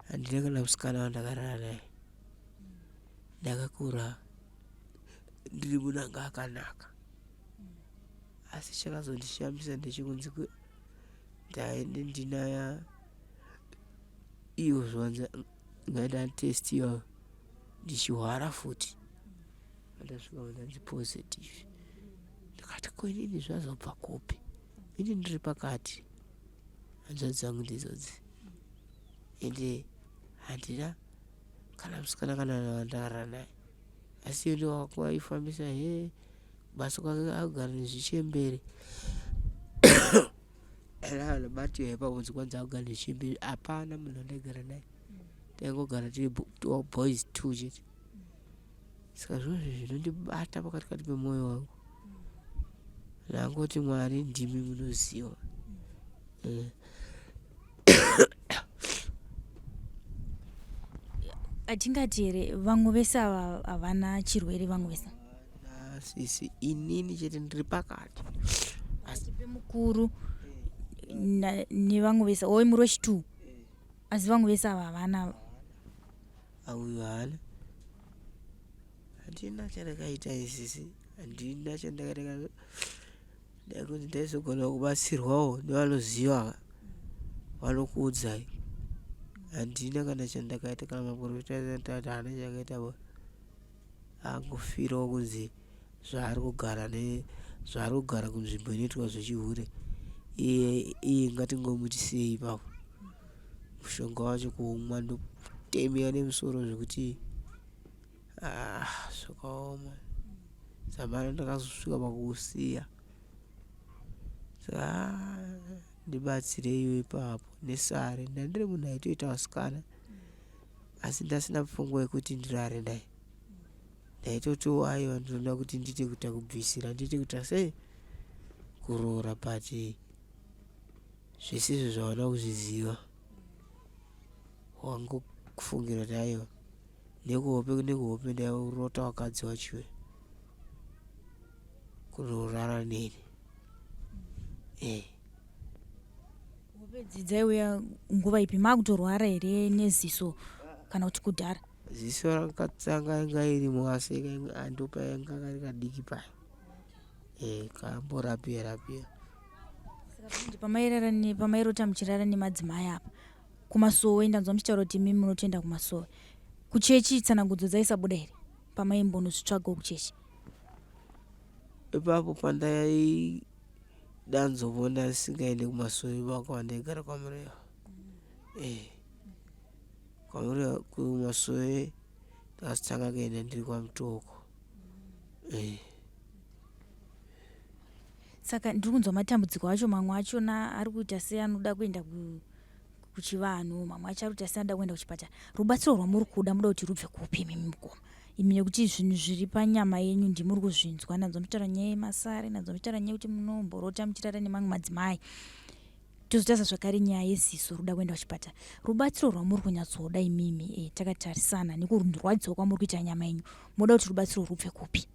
handina kana musikana wandakarara naye ndakakura ndiri munhu anga akanaka asi chakazondishamisa ndechekunzi ndaende ndinaya iyo zvanza ngaenda test iyo ndichihwara futi ndasvika ndanzi positive ndikati ko inini zvazobva kupi ini ndiri pakati hanzvadzi dzangu ndidzodzi ende handina kana musikana kana wandarara naye asi iyo ndowaifambisa he basa kwake akugara nezvichembere anobatiwa ipapo kwanzi akugara nezvichembere hapana munhu andaigara naye taingogara tiri boys two chete. Saka zvozvi zvinondibata pakati kati pemwoyo wangu. Ndangoti Mwari ndimi munoziva. Atingati here vamwe vese ava havana chirwere vamwe vese? Sisi inini chete ndiri pakati. Asi pemukuru nevamwe vese oi muri wechitu asi vamwe vese ava havana. Auyu haana. Handina chandakaita isisi handina chandakaita ndaikuti ndaizogona kubatsirwawo nevanoziva vanokuudzai handina kana chandakaita kana maprofita tati haana chakaita bo angofirawo kunzi zvaari kugara ne zvaari kugara kunzvimbo inoitwa zvechihure iye iye ngatingomuti sei ipapo mushonga wacho kuumwa ndokutemera nemusoro zvekuti ah zvakaoma zamara ndakazosvika pakuusiya saka ah, ndibatsireiwo ipapo nesare ndandiri munhu aitoita vasikana asi ndasina pfungwa yekuti ndirare naye ndaitotiwo aiwa ndinoda kuti ndiite kuita kubvisira ndiite kuita sei kuroora but zvese izvo zvaona kuzviziva wangofungira kuti aiwa nekuhope nekuhope ndairota wakadzi wachiwe kunorara neni eh hope idzi dzaiuya nguva ipi makutorwara here neziso kana kuti kudhara ziso rakatanga inga irimo asi ndopainga kari kadiki paya eh kamborapiya rapiya saka manje pamairara pamairota muchirara nemadzimai apa kumasowe ndanzwa muchitaura kuti imi munotoenda kumasowe kuchechi tsanangudzo dzaisabuda here pamaimbonozvitsvagawo kuchechi ipapo pandaidanzovona ndisingaende kumasowe ipako pandaigara kwamurewa eh kwamurewa kumasowe ndakazotanga kuenda ndiri kwamutoko eh saka ndiri kunzwa matambudziko acho mamwe achona ari kuita seanoda kuenda kuchivanhu mamwe acho ari kuita seanoda kuenda kuchipatara rubatsiro rwamuri kuda muda kuti rubve kupi imimi mukoma imi nekuti zvinhu zviri panyama yenyu ndimuri kuzvinzwa nanzwa muchitaura nyaya yemasare nanzwa muchitaura nyaya yekuti munomborota muchirara nemamwe madzimai tozotarisa zvakare nyaya yeziso ruda kuenda kuchipatara rubatsiro rwamuri kunyatsoda imimi e, takatarisana nekurwadziwa kwamuri kuita nyama yenyu moda kuti rubatsiro rubve kupi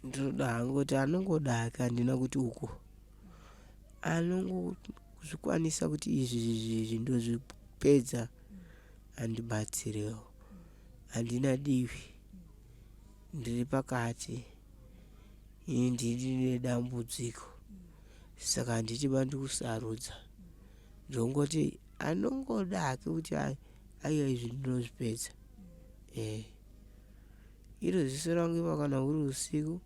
Ndinoda hangu kuti anongoda hake handina kuti uko anongozvikwanisa kuti izvi izvi izvi ndozvipedza andibatsirewo handina divi ndiri pakati ini ndine dambudziko saka handiti bandikusarudza ndongoti anongoda hake kuti aiwa izvi ndinozvipedza eh. Iro ziso rangu ipa kana huri usiku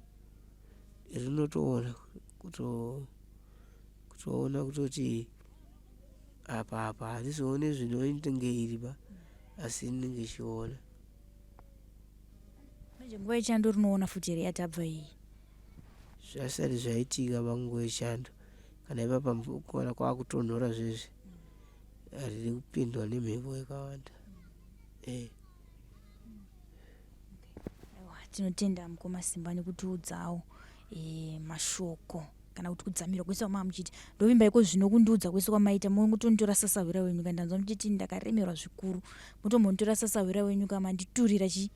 rinotoona kutoona kutoti apa apa handizoone zvinoinge iri ba asi inenge ichiona. Manje nguva yechando rinoona futi here yatabva iyi? Zvasati zvaitika panguva yechando kana ipapa kana kwakutonhora zvezvi haridi kupindwa nemhepo yakawanda eh. Tinotenda mukoma Simba nekutiudzawo e, mashoko kana kuti kudzamira kwese kwamava muchiita ndovimba iko zvino kundiudza kwese kwamaita mongotonditora sasahwira wenyu ka ndanzwa muchiti ndakaremerwa zvikuru motombonditora sasahwira wenyu ka manditurira chi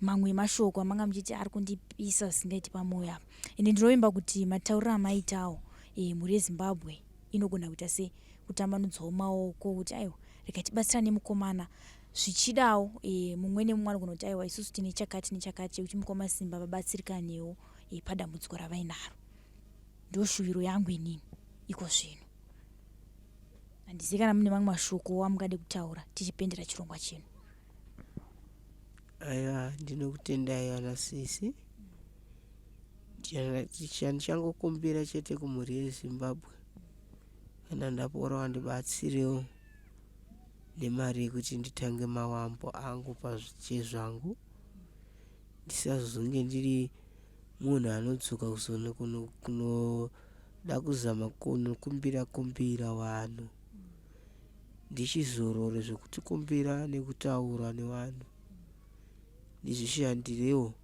mamwe emashoko amanga muchiti ari kundipisa zvisingaiti pamwoyo apa ende ndinovimba kuti matauriro amaitawo e, mhuri yezimbabwe inogona kuita se kutambanudzawo maoko kuti aiwa rega tibatsirane mukomana Zvichidawo e, mumwe nemumwe anogona kuti aiwa isusu tine chakati nechakati chekuti mukoma Simba vabatsirikanewo e, padambudziko ravainaro. Ndoshuviro yangu inini iko zvino. Handizivi kana mune mamwe mashoko amungade kutaura tichipendera chirongwa chino. Aiwa ndinokutendai vana sisi. Chandichangokumbira chete kumhuri yeZimbabwe kana ndapora vandibatsirewo. nemari yekuti nditange mawambo angu pachezvangu ndisazonge ndiri munhu anodzoka kunoda kuzama kunokumbira kumbira vanhu ndichizorore zvekuti kumbira nekutaura nevanhu. Ndizvishandirewo,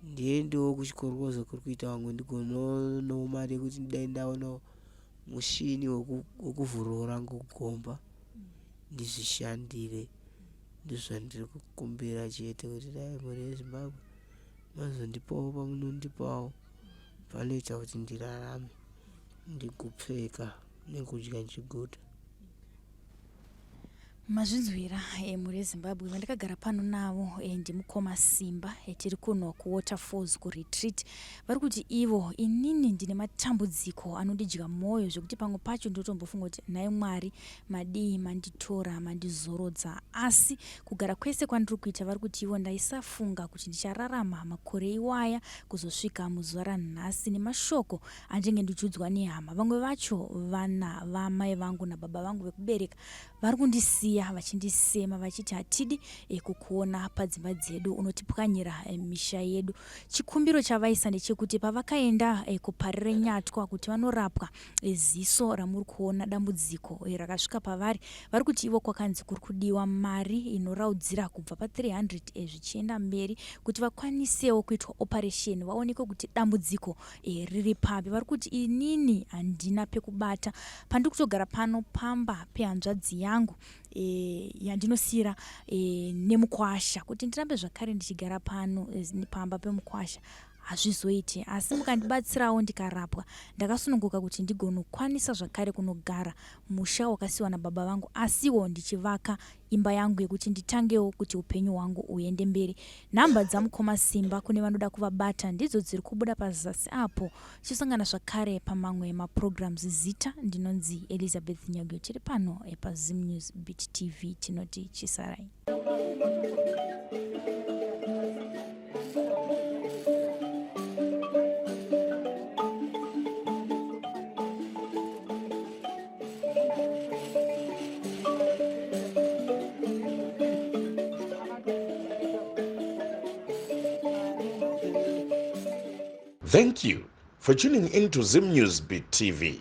ndiendewo kuchikorokoza kuri kuita vamwe, ndigonoonawo mari yekuti dai ndaonawo mushini wekuvhurawo rangu gomba, ndizvishandire. Ndizvandiri kukumbira chete, kuti dai mhuri yeZimbabwe mazondipawo pamunondipawo panoita kuti ndirarame, ndigopfeka nekudya ndichiguta. Mazvinzwira, mhuri yeZimbabwe, vandakagara pano navo ndimukoma Simba. Tiri kuno kuWaterfalls kuRetreat. Vari kuti ivo, inini ndine matambudziko anondidya mwoyo zvekuti pamwe pacho ndinotombofunga kuti nhai Mwari, madii manditora mandizorodza? Asi kugara kwese kwandiri kuita, vari kuti ivo, ndaisafunga kuti ndichararama makore iwaya kuzosvika muzuva ranhasi, nemashoko andinge ndichiudzwa nehama. Vamwe vacho vana vamai vangu nababa vangu vekubereka vari kundisiya vachindisema, vachiti hatidi kukuona padzimba dzedu, unotipwanyira misha yedu. Chikumbiro chavaisa ndechekuti pavakaenda kuParire Nyatwa kuti vanorapwa ziso ramuri kuona, dambudziko rakasvika pavari, vari kuti ivo kwakanzi kuri kudiwa mari inoraudzira kubva pa300 zvichienda mberi kuti vakwanisewo kuitwa operation, vaonekwe kuti dambudziko riri papi. Vari kuti inini handina pekubata, pandiri kutogara pano pamba pehanzvadzi yangu yandinosiyira nemukwasha. Kuti ndirambe zvakare ndichigara pano pamba pemukwasha hazvizoiti, asi mukandibatsirawo ndikarapwa ndakasununguka kuti ndigonokwanisa zvakare kunogara musha wakasiyiwa nababa vangu, asiwo ndichivaka imba yangu yekuti nditangewo kuti upenyu hwangu huende mberi. Nhamba dzamukoma Simba kune vanoda kuvabata ndidzo dziri kubuda pazasi apo. Tichosangana zvakare pamamwe maprograms. Zita ndinonzi Elizabeth Nyagyo, tiri pano paZim News Beat TV. Tinoti chisarai. Thank you for tuning in to Zim News Beat TV.